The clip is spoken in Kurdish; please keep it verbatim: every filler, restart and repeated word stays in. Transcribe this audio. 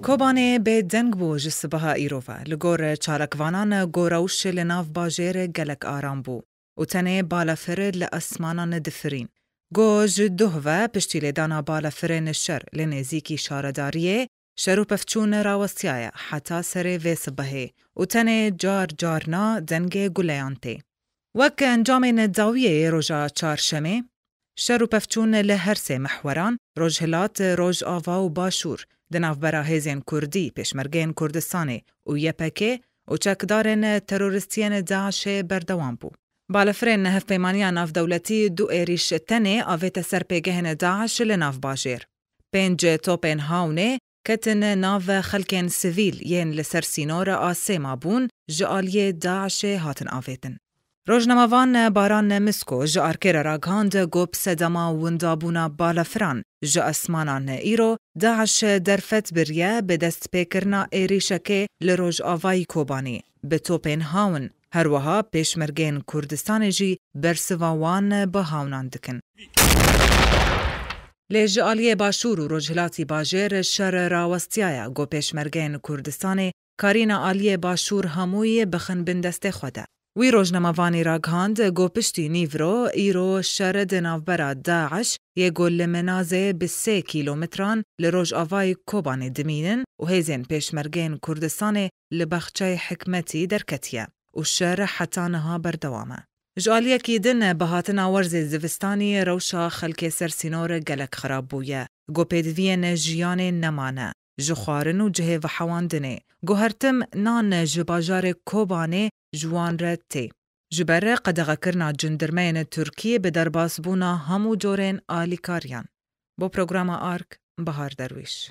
Kobanê bêdeng bû ji sibeha îro ve. Li gor çalakvanan, go rewş li nav bajêr gelek aram bû û tenê balafir li esmanan difirîn. Go ji doh ve piştî lêdana balafirên şer li nêzîkî şaredariyê, şer û pevçûn rawestiyaye heta serê vê sibehê û tenê car carna dengê guleyan tê. Wek encamên dawiyê yê roja çarşemê, şer û pevçûn li her sê mehweran, Rojhilat, Rojava û Başûr, di navbera hêzên Kurdî, Pêşmergeyên Kurdistanê û Y P G û çekdarên terorîstiyên DAIŞê berdewam bû. Balafirên Hevpeymaniya Navdewletî du êrîş tenê avête ser pêgehên DAIŞ li nav bajêr. Pênc topên hawnê ketin nav xelkên sivîl yên li ser sînor a sê mabûn ji aliyê DAIŞê hatin avêtin. Rojnamevan Baran Misko ji Arkê re ragihand, got, sedema windabûna balafiran ji esmanan îro DAIŞ derfet biriye bi destpêkirina êrîşekê li rojavayî Kobanê bi topên hawin. Her wiha Pêşmergeyên Kurdistanê jî bersiva wan bi hawnan dikin. Lê ji aliyê Başûr û Rojhilatî bajêr şer rawestiyaye, got, Pêşmergeyên Kurdistanê karîna aliyê Başûr hemûyî bixin bin destê xwe de. Wî rojnamevanî ragihand, got, piştî nîvro, îro şer di navbera DAIŞ yê ku li Minazê bi sê kîlometran li rojavayî Kobanê dimînin û hêzên Pêşmergeyên Kurdistanê li baxçeyê hikmetî derketiye û şer heta niha berdewam e. Ji aliyekî din, bi hatina werzê zivistanî rewşa xelkê ser sînor gelek xirab bûye. Got, pêdiviyên jiyanê nemane, ji xwarin û cihê vehewandinê. Got, her tim nan ji bajarê Kobanê ji wan re tê. Ji ber qedexekirina cindirmeyên Tirkiyê bi derbasbûna hemû corên alîkariyan. Bo programa Ark, Bahar Derwîş.